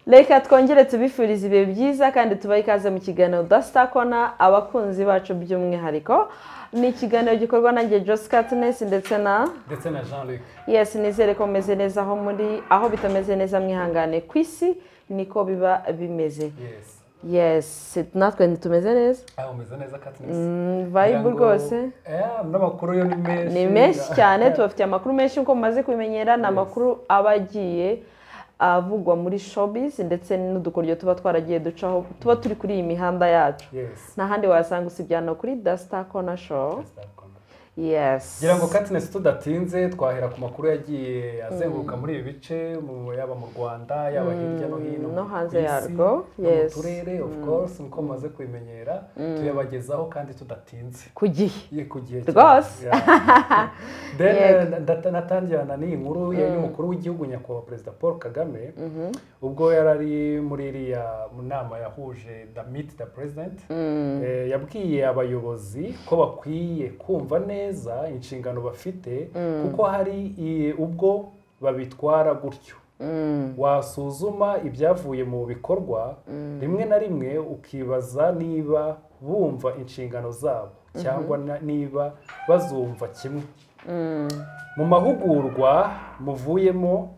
Reka twongere tubifurize ibihe byiza kandi tubahe ikaze mu kiganiro The Star Corner, abakunzi bacu by'umwihariko. Ni ikiganiro gikorwa nanjye Joss Katness ndetse na Jean Luc. Yes, nizere ko mumeze neza aho muri, aho bitameze neza mwihangane, ku isi niko biba bimeze. Yes, natwe ntitumeze neza. Aho umeze neza, Katness? Vibe rwose. N'amakuru yo ni menshi. Ni menshi cyane, tubafitiye amakuru menshi nkuko mumaze kubimenyera. Ni amakuru aba agiye avugwa muri showbiz ndetse n'udukoryo tuba twaragiye ducaho, tuba turi kuri iyi mihanda yacu. Nta handi wasanga usibye hano kuri The Star Corner Show. Yes. Ngira ngo, Katness, tudatinze twahera ku makuru yagiye azenguruka muri ibi bice, yaba mu Rwanda, yaba hirya no hino no ku hanze isi, yarwo, no mu turere, of course, nkuko mumaze kubimenyera, tuyabagezaho kandi tudatinze. Ku gihe. Ye, ku gihe. Rwose. Yeah. Then natangirana n'iyi nkuru y'umukuru w'igihugu, Nyakubahwa Perezida Paul Kagame, ubwo yari ari muri iriya nama yahuje the Meet the President, yabwiye abayobozi ko bakwiye kumva neza inshingano bafite, kuko hari ubwo babitwara gutyo, wasuzuma ibyavuye mu bikorwa, rimwe na rimwe ukibaza niba bumva inshingano zabo cyangwa niba bazumva kimwe. Mu mahugurwa muvuyemo,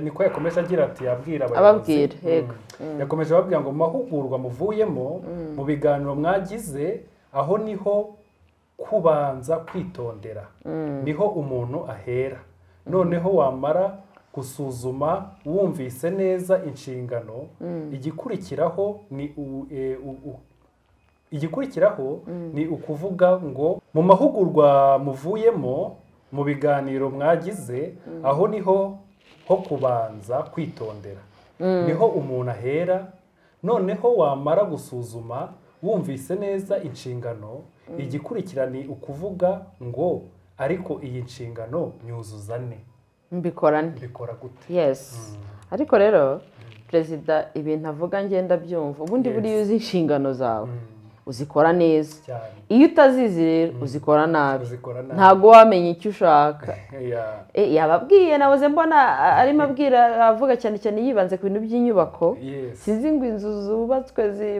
niko yakomeje agira ati, yabwira abayobozi. Ababwira, yego. Yakomeje ababwira ngo mu mahugurwa muvuyemo, mu biganiro mwagize, aho niho kubanza kwitondera, niho umuntu ahera. Noneho wamara gusuzuma, wumvise neza inshingano, igikurikiraho ni ukuvuga ngo mu mahugurwa muvuyemo, mu biganiro mwagize, aho niho ho kubanza kwitondera, niho umuntu ahera. Noneho wamara gusuzuma, wumvise neza inshingano, igikurikira ni ukuvuga ngo ariko iyi nshingano nyuzuza ne? Mbikora nte? Mbikora gute? Yes, ariko rero perezida ibintu avuga ngenda byumva ubundi. Buriya uzi inshingano zawe, uzikora neza. Iyo utazizi rero, uzikora nabi. Uzikora nabi. Ntabwo wamenya icyo ushaka. Yababwiye, nahoze mbona arimo abwira, avuga cyane cyane yibanze ku bintu by'inyubako. Sinzi ngo inzu zubatswe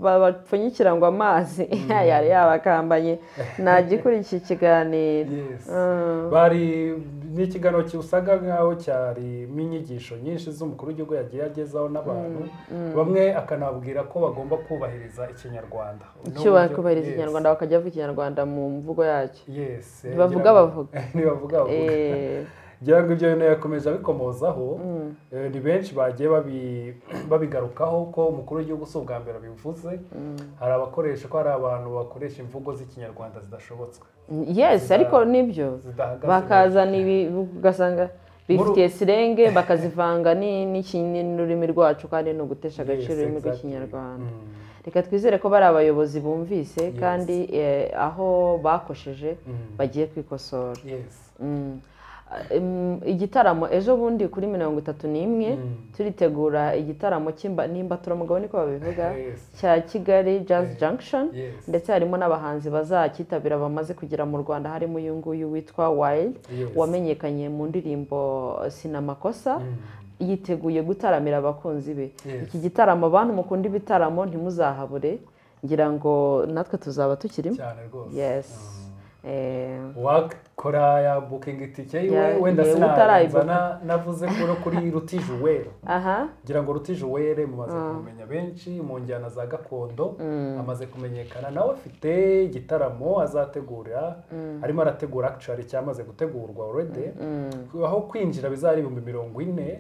bapfunyikira ngo amazi yari yabakambanye. Nagikurikiye ikiganiro. Bari n'ikiganiro kiusaga nkaho cyarimo inyigisho nyinshi z'umukuru w'igihugu yagiye agezaho n'abantu bamwe, akanababwira ko bagomba kubahiriza Ikinyarwanda. Icyo kubahiriza Ikinyarwanda, bakajya bavuga Ikinyarwanda mu mvugo yacyo. Ntibavuga bavuga. Ntibavuga bavuga. Ngira ngo ibyo bintu yakomeje abikomozaho. Ni benshi bagiye babigarukaho ko umukuru w'igihugu si ubwa mbere abivuze. Hari abakoresha ko hari abantu bakoresha imvugo z'Ikinyarwanda zidashobotswe. Yes, ariko nibyo. Zidahagaze. Bakazana ibi, ugasanga bifitiye slang, bakazivanga n'ururimi rwacu, kandi ni ugutesha agaciro ururimi rw'Ikinyarwanda. Reka twizere ko bari abayobozi bumvise kandi aho bakosheje bagiye kwikosora. Igitaramo ejo bundi kuri 31, turitegura igitaramo n'imbaturamugabo, niko babivuga, cya Kigali Jazz Junction. Ndetse harimo n'abahanzi bazacyitabira bamaze kugera mu Rwanda, harimo uyu nguyu witwa Wild, wamenyekanye mu ndirimbo Sinamakosa. Yiteguye gutaramira abakunzi be. Iki gitaramo, abantu mukunda ibitaramo ntimuzahabure. Ngira ngo natwe tuzaba tukirimo. Cyane rwose. Yes. Wakora ya booking itike yiwe. Wenda yewe sinarenza utarayibuka. Navuze ko kuri Ruti Joel. Ngira ngo Ruti Joel mumaze kumumenya benshi mu njyana za gakondo, amaze kumenyekana. Nawe afite igitaramo azategura, arimo arategura, actually cyamaze gutegurwa already, aho kwinjira bizaba ari 40,000.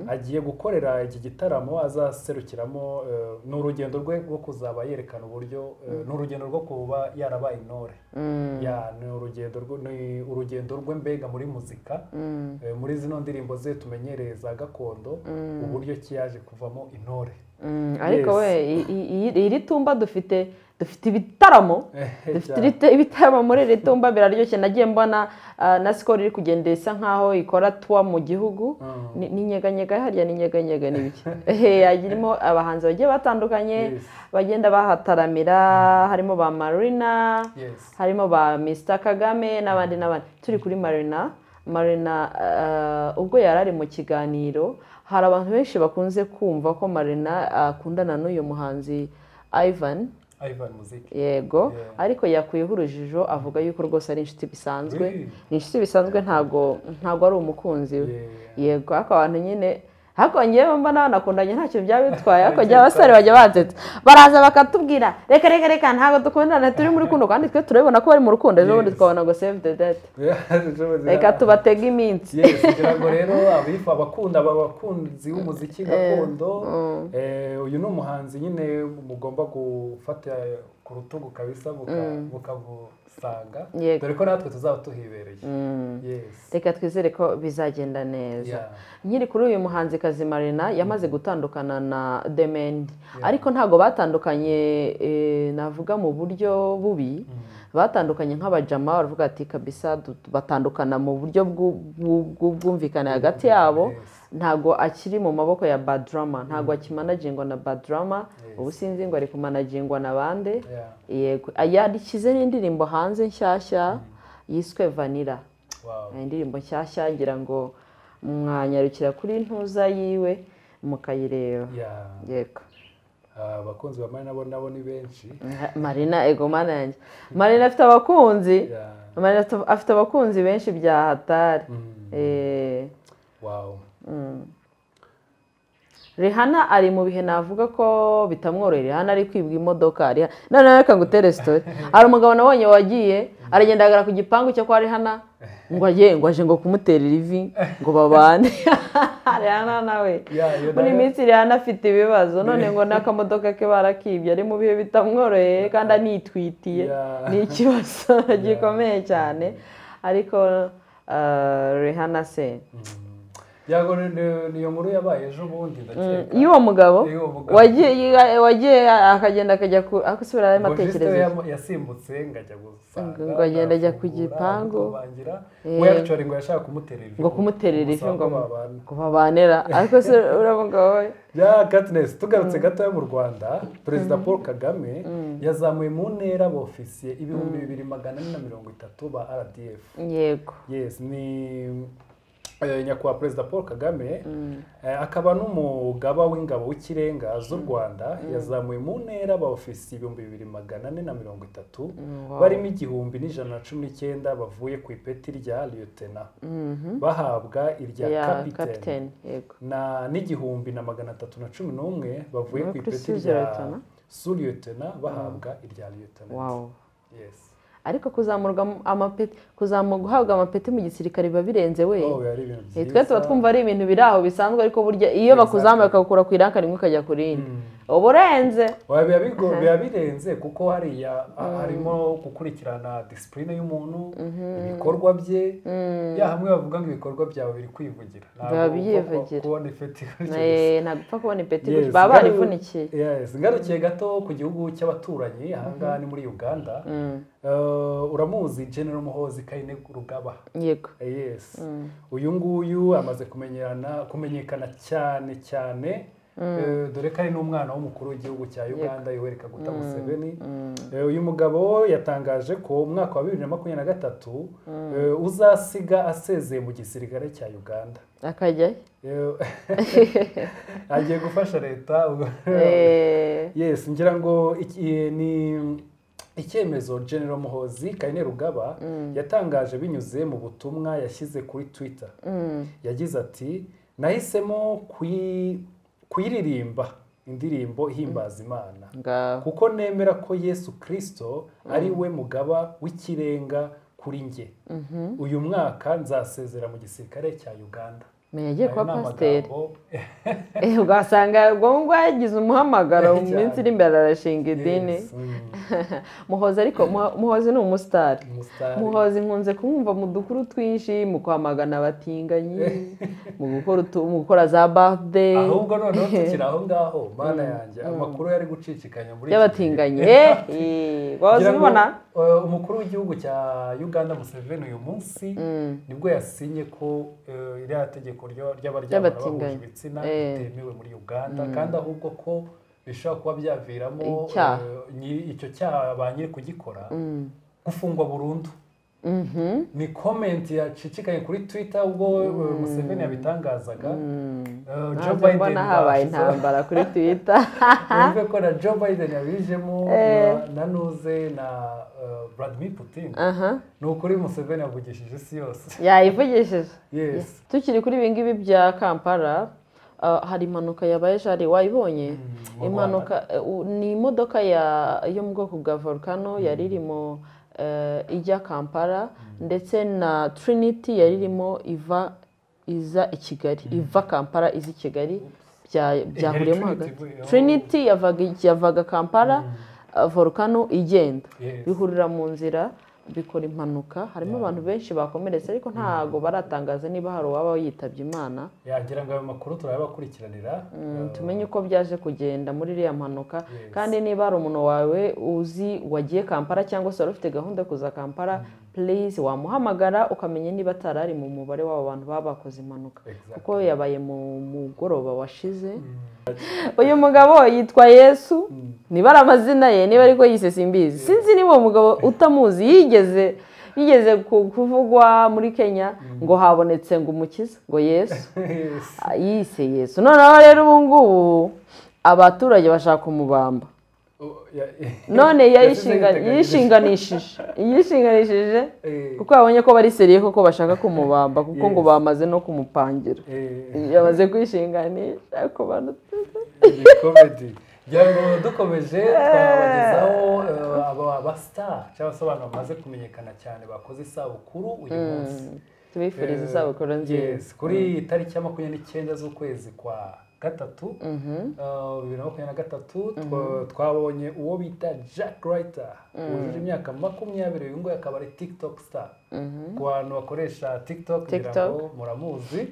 Agiye gukorera iki gitaramo azaserukiramo, ni urugendo rwe rwo kuzaba yerekana uburyo, ni urugendo rwo kuba yarabaye intore. Ya, ni urugendo rwe mbega muri muzika, muri zino ndirimbo ze tumenyereye za gakondo, uburyo ki yaje kuvamo intore. Ariko we iri tumba dufite ibitaramo, dufite ibitaramo muri iri tumba biraryoshye. Nagiye mbona na Skol iri kugenda isa nkaho ikora tour mu gihugu. Ni Nyeganyega harya, ni Nyeganyega, ni biki? Irimo abahanzi bagiye batandukanye bagenda bahataramira, harimo ba Marina, harimo ba Mr Kagame n'abandi n'abandi. Turi kuri Marina, Marina ubwo yari ari mu kiganiro, Hari abantu benshi bakunze kumva ko Marina akundana n'uyu muhanzi Ivan Muziki. Yego, ariko yakuyeho urujijo avuga yuko rwose ari inshuti bisanzwe. Ni inshuti bisanzwe, ntago ari umukunzi we. Yego, ariko abantu nyine ariko ngewe mbona banakundanye ntacyo byaba bitwaye, ariko njye abasore bajya bansetsa baraza bakatubwira reka reka reka ntabwo dukundana turi muri rukundo, kandi twe turabibona ko bari mu rukundo. Ejo bundi twabona ngo save the date, reka tubatege iminsi. Kugira ngo rero abakunda abakunzi b'umuziki gakondo, uyu ni umuhanzi nyine mugomba gufata ku rutugu kabisa mukamusanga, dore ko natwe tuzaba tuhibereye. Reka twizere ko bizagenda neza. Nkiri kuri uyu muhanzikazi Marina yamaze gutandukana na The Mend, ariko ntago batandukanye navuga mu buryo bubi, batandukanye nk'abajama baravuga ati kabisa batandukana mu buryo bw'ubwumvikane hagati yabo. Ntago akiri mu maboko ya Badrama, ntago akimanagingwa na Badrama, ubu sinzi ngo ari kumanagingwa na bande. Yego, yashyize n'indirimbo hanze nshyashya yiswe Vanilla. Indirimbo nshyashya ngira ngo mwanyarukira kuri ntuza yiwe mukayireba. Yego, abakunzi ba Marina nabo ni benshi. Marina ego mana yanjye, Marina afite abakunzi, Marina afite abakunzi benshi bya hatari. Wow. Rihanna ari mu bihe navuga ko bitamworohera. Rihanna ari kwibwa imodoka. None reka ngutere story. Hari umugabo nabonye wagiye aragenda agara ku gipangu cyo kwa Rihanna ngo agiye ngo aje ngo kumuterera ivi ngo babane. Rihanna nawe muri minsi Rihanna afite ibibazo, none ngo n'akamodoka ke barakibye, ari mu bihe bitamworoheye kandi anitwitiye. Ni ikibazo gikomeye cyane. Ariko Rihanna se yago niyo nkuru yabaye ejo bundi ndakeka y'uwo mugabo wagiye akagenda akajya akusubira ayo matekerezo yasimbutse ngajya gusanga ngo agenda ajya ku gipangu we actually ngo yashaka kumuterera ivi ngo kumuterera ivi ngo babanera, ariko se uravuga wowe ya Katness. Tugarutse gato mu Rwanda, Perezida Paul Kagame yazamuye mu ntera abofisiye 2430 ba RDF. Yego, yes, ni nyakubahwa Perezida Paul Kagame akaba n'umugaba w'ingabo w'ikirenga z'u Rwanda yazamuye mu ntera abofisiye 2430 barimo 1119 bavuye ku ipeti rya lieutenant bahabwa irya capitaine, na n'1311 bavuye ku ipeti rya sous-lieutenant bahabwa irya lieutenant. Yes. Ariko kuzamurwa amapeti, kuzamurwa guhabwa amapeti mu gisirikare biba birenze we. Twe tuba twumva ari ibintu biri aho bisanzwe, ariko burya iyo bakuzamuye bakagukura ku iranka rimwe ukajya ku rindi uba urenze. Biba birenze kuko hariya harimo gukurikirana discipline y'umuntu, ibikorwa bye. Ya hamwe bavuga ngo ibikorwa byawe biri kwivugira, ntabwo kubona ipeti ntabwo upfa kubona ipeti, baba barivunikiye. Ngarukiye gato ku gihugu cy'abaturanyi, aha ngaha ni muri Uganda. Uramuzi General Muhoozi Kainerugaba? Yego. Yes. Uyu nguyu amaze kumenyekana cyane cyane, dore ko ari n'umwana w'umukuru w'igihugu cya Uganda Yoweri Kaguta Museveni. Uyu mugabo yatangaje ko umwaka wa 2023 uzasiga asezeye mu gisirikare cya Uganda. Akajya agiye gufasha leta. Yes, ngira ngo ni icyemezo General Muhoozi Kainerugaba yatangaje binyuze mu butumwa yashyize kuri Twitter. Yagize ati nahisemo kuyiririmba indirimbo ihimbaza Imana kuko nemera ko Yesu Kristo ari we mugaba w'ikirenga kuri njye. Uyu mwaka nzasezera mu gisirikare cya Uganda. Yagiye kuba pasiteri, ugasanga ubwo yagize umuhamagaro mu minsi iri imbere arashinga idini. Muhoozi, ariko Muhoozi ni umusitari. Muhoozi nkunze kumwumva mu dukuru twinshi, mu kwamagana abatinganyi, mu gukora za birthday. Ahubwo noneho tukiri aho ngaho, mana yanjye, amakuru yari gucicikanya muri y'abatinganyi. Wahoze ubibona? Umukuru w'igihugu cya Uganda Museveni uyu munsi nibwo yasinye ko iriya tegeko ry'abaryamana bahuje ibitsina ritemewe muri Uganda, kandi ahubwo ko bishobora kuba byaviramo icyo cyaha ba nyiri kugikora gufungwa burundu. Ni comment yacicikaye kuri Twitter ubwo Museveni yabitangazaga. Joe Biden habaye intambara kuri Twitter. Wumve ko na Joe Biden yabijemo na Nuze na Vladimir Putin. Ni ukuri Museveni yavugishije isi yose. Yayivugishije. Yes. Tukiri kuri ibi ngibi bya Kampala, hari impanuka yabaye jari wayibonye. Impanuka ni imodoka yo mu bwoko bwa Volcano yari irimo ijya Kampala, ndetse na Trinity yari irimo iva iza i Kigali, iva Kampala iza i Kigali, byahuriyemo hagati. Trinity yavaga Kampala, Volcano igenda, bihurira mu nzira bikora impanuka. Harimo abantu benshi bakomeretse, ariko ntago baratangaza niba hari uwaba yitabye Imana. Yagira ngo ayo makuru turayabakurikiranira, tumenye uko byaje kugenda muri iriya mpanuka. Kandi niba hari umuntu wawe uzi wagiye Kampala cyangwa se wari ufite gahunda yo kuza Kampala, please wamuhamagara ukamenya niba atarari mu mubare w'abo bantu baba bakoze impanuka, kuko yabaye mu mugoroba washize. Uyu mugabo yitwa Yesu, niba ari amazina ye, niba ariko yise simbizi, sinzi niba uwo mugabo utamuzi yigeze kuvugwa muri Kenya ngo habonetse ngo umukiza ngo Yesu yise Yesu. Noneho rero ubu ngubu abaturage bashaka kumubamba. None yishinganishije kuko babonye ko bari seriye koko bashaka kumubamba, kuko ngo bamaze no kumupangira, yamaze kwishinganisha ku bantu. Ngira ngo dukomeje twabagezaho aba star cyangwa se abantu bamaze kumenyekana cyane bakoze isabukuru uyu munsi. Tubifuriza isabukuru nziza. Kuri tariki ya 29 z'ukwezi kwa gatatu 2023 twabonye uwo bita Jack Writer wujuje imyaka 20. Uyu nguyu akaba ari TikTok star. Ku bantu bakoresha TikTok ngira ngo muramuzi.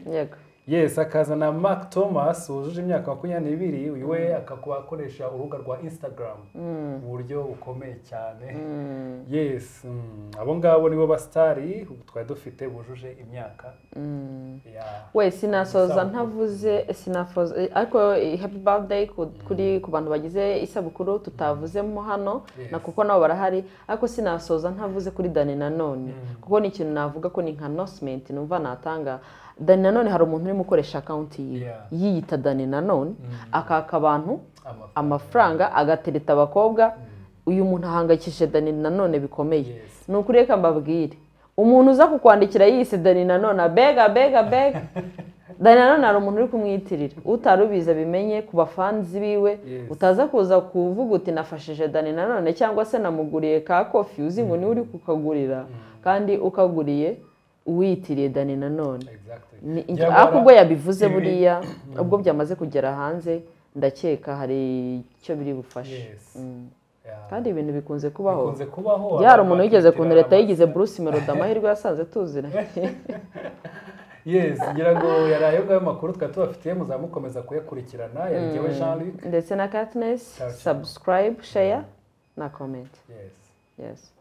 Yes, akaza na Mark Thomas wujuje imyaka 22. Uyu we akakuba akoresha urubuga rwa Instagram mu buryo bukomeye cyane. Yes, abo ngabo nibo bastari twari dufite bujuje imyaka. We sinasoza ntavuze, sinafoza ariko happy birthday kuri ku bantu bagize isabukuru tutavuzemo hano, na kuko nabo barahari, ariko sinasoza ntavuze kuri Dani Nanone, kuko ni ikintu navuga ko ni nka announcement numva natanga. Dani Nanone hari umuntu urimo ukoresha account yiwe yiyita Dani Nanone, akaka abantu amafaranga, agatereta abakobwa. Uyu muntu ahangayikishije Dani Nanone bikomeye. Ni ukuri reka mbabwire, umuntu uza kukwandikira yise Dani Nanone bega bega bega, Dani Nanone hari umuntu uri kumwitirira, utarubiza bimenye ku bafanzi biwe. Utaza kuza kuvuga uti nafashije Dani Nanone cyangwa se namuguriye ka kofi, uzi ngo niwe uri kukagurira, kandi ukaguriye uwitiriye Dani Nanone. Ariko ubwo yabivuze buriya ubwo byamaze kugera hanze, ndakeka hari icyo biri bufashe. Kandi ibintu bikunze kubaho. Yari umuntu wigeze kuntereta yigize Bruce Melody, amahirwe yasanze tuziranye. Yes, ngira ngo yari ayo ngayo makuru twari tubafitiye, muzamukomeza kuyakurikirana. Yari jyewe Jean Luc ndetse na Katness. Subscribe, share na comment. Yes.